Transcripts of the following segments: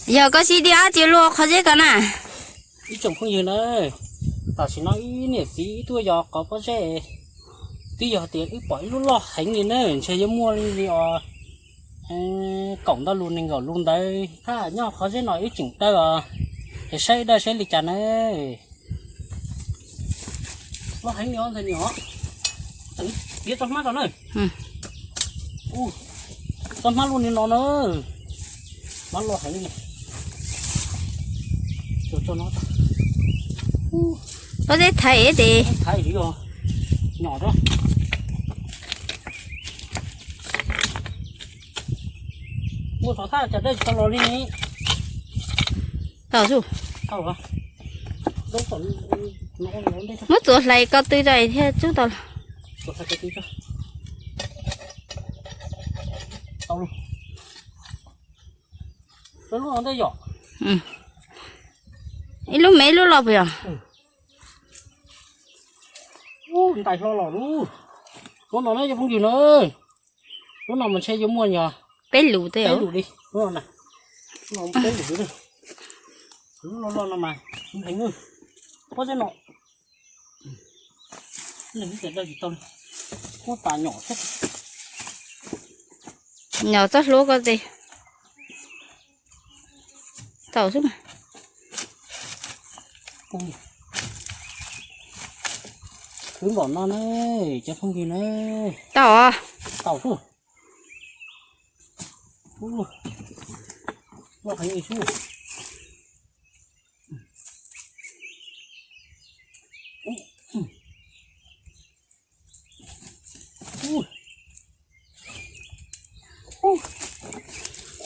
Yog koj sib diaj dab tsi luaj qhov zeb ko na? Ib tsoom phooj ywg na, tam sim no ib niam txiv wb tuaj yos qhov pob zeb, twb yog tias wb pom ib lub loj heev li na, ntshe yuav muaj li os kaum ntau lus nees nkaum lus ntawd, thaj nyob qhov zeb no wb tseem dawb os, es saib dawb saib li cas na. Loj heev li os ntxhais niam. Piav txoj hmab rau na. Txoj hmab loj li no na. Hmab loj heev li. Pob zeb thaiv tes. Thaiv li os. Nyom rau. Muaj xov thaj cas dawb tsis tau los li ne. Tau xwb. Muab txuas hlais ko tw tso thiaj tsub tau. Ib lub me ib lub loj puas yog? Ntais hlo los lub. Lub no na cov phooj ywg na. Lub no mas ntshe yuav muaj nyog peb lus tej, peb lus li. Lub no na, peb lus li. Lub loj loj no mas heev. Pob zeb no tsis tau li. Muab tas nyom xwb. Nyom txoj hlua ko tes. Tau xwb. Khwv npaum no na, cov phooj ywg na. Tau. Tau xwb. Loj heev li xwb.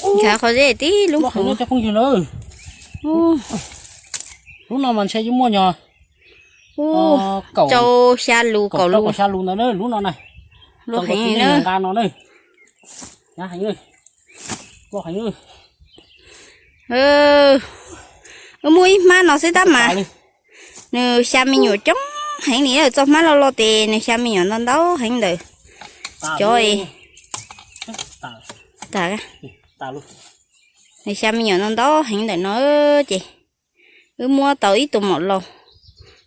Nkhav qhov zeb tib lub hauv. Lub no mas ntshe yuav muaj nyog rau xya lus kaum lus, xya lus ntawd na lub no na. Loj heev na. Nqa no na. Loj heev. Wb muaj ib hmab no xwb tab mas nws xya me nyuam coob heev li. Txoj hmab loj loj tes nws xya me nyuam ntau ntau heev ntawd. Cov tas, nws xya me nyuam ntau ntau heev ntawm no ces wb muab tau ib tug maum laus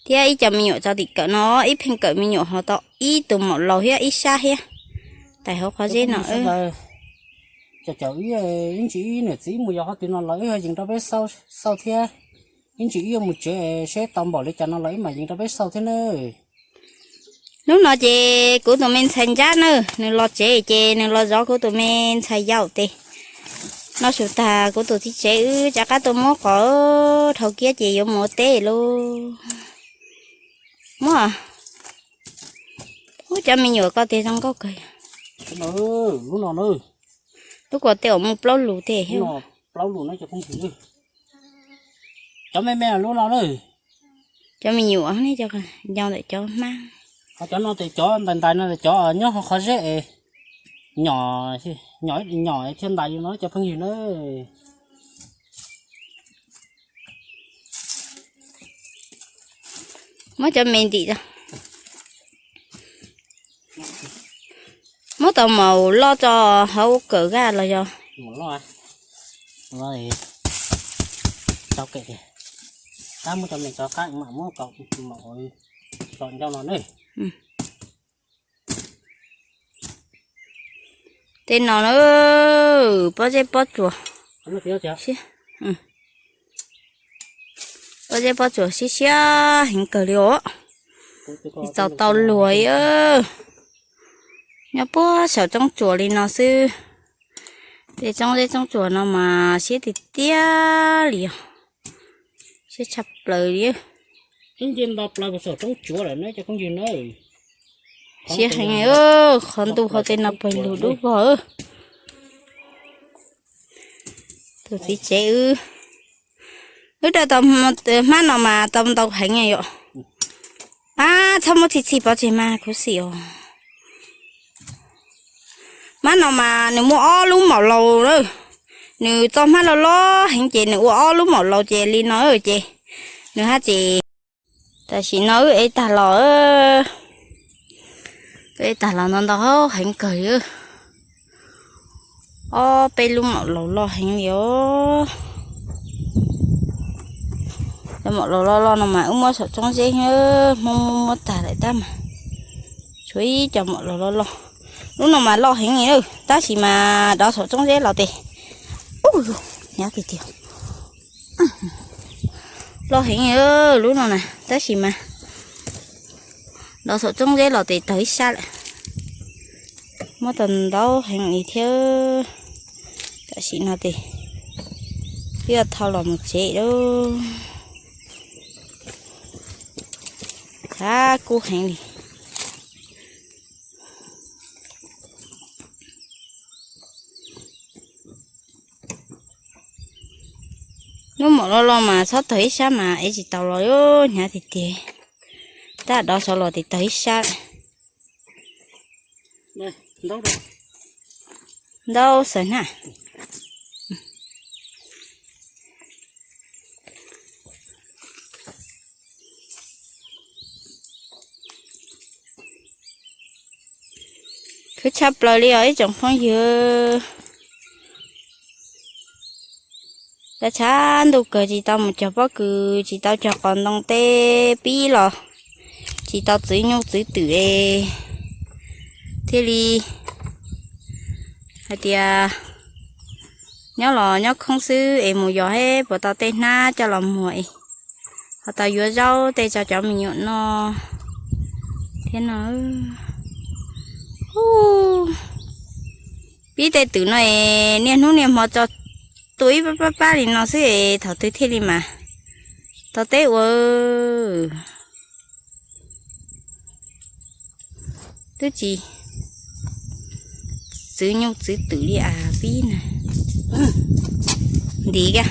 thiab ib co me nyuam tso tim kawm no, ib pheej kawm me nyuam ho tau ib tug maum laus thiab ib sab thiab tais hauv qhov zeb no. Cov ib ntsis ib niam txiv mus yos qhov twg no los wb yees rau peb xauj thiab. Ib ntsis wb yuav mus tsev seb tau npaum li cas no los wb mam yees rau peb xauj thiab na. Hnub no ces kuv tus me ntxhais Ntsab na, nws los tsev ces nws los zov kuv tus me ntxhais Yaum tes noj su tag kuv tus txiv tsev wb rov qab tuaj muab qos dhau kiab ces yuav mus ua teb lauj. Muab, ub, cov me nyuam ko tes zoo nkauj kawg. Lub ko tes uas muaj plaub lus tes thiab. Plaub lus na cov phooj ywg. Cov me me lub no na. Cov me nyuam ne, cov ncau ntawm cov hmab. Cov no tes cov ntais ntais no tes cov nyob hauv qhov zeb es nyom, nyom thiaj ntais li no cov phooj ywg na. Muab cov me ntim, muab tau maum loj tso hauv kawm gaj los yog. Muab cov me tso qab mam muab kom ncau no ne. Tej no na, pob zeb pob tsuas, pob zeb pob tsuas siab siab heev kawg li os. Txaus tau luag. Nyob puag saum roob tsuas li no xwb. Tej roob zeb roob tsuas no mas siab tiag tiag li os. Siab tshaj plaws li. Ib nce nto plaws puag saum roob tsuas lawm ne cov phooj ywg na. Siab heev, qhov ntuj hauv tej no pes lug dub vog. Tus txiv tsev wb, wb daws tau hmab no mas tau ntau heev yom. Ab, txhob muab txhi txhi pov tseg mas khuv xim os. Hmab no mas nws muaj ob lub maum laus lawm. Nws txoj hmab loj loj heev ces nws ua ob lub maum laus ces li no ces nws haj tseem. Tam sim no wb ev tag los, wb ev tag los ntau ntau heev kawg li. Ob peb lub maum laus loj heev li os. Maum los loj loj no mas wb muab saum tsob zeb, Hmoob muab tag lawm tab mas tshuav ib co maum los loj loj. Lub no mas loj heev li, tab sis mas dov saum tsob zeb los tes, ub, hnyav tiag tiag. Loj heev lub no na, tab sis mas dov saum tsob zeb los tes tawg ib sab lawm. Muab tau ntau heev li thiab. Tam sim no tes twb yuav thau los mus tsev lawm. Tshav kub heev li. Lub maum loj loj mas txhob tawg ib sab mas ev tsis tau los, hnyav tiag tiag. Tab dov saud los tes tawg ib sab. Ntau xaws na. Khwv tshaj plaws li os ib tsoom phooj ywg. Tshav tshav ntuj kawg tsis tau mus cog pob kws, tsis tau cog qos ntoo tej pib los, tsis tau txwv nyuj txwv twm es thiaj li hais tias nyob los nyob khoob xwb es mus yos hab puas tau tej hnab coj los muag es ho tau yuav zaub tej tso cov me nyuam noj thiab no. Pib tej twm no es niaj hnub niaj hmo tso tua ib pab pab pab li no xwb es thaum twg thiaj li mas tau teb ua. Twb tsis txwv nyuj txwv twm li as pib na. Ntiv ka.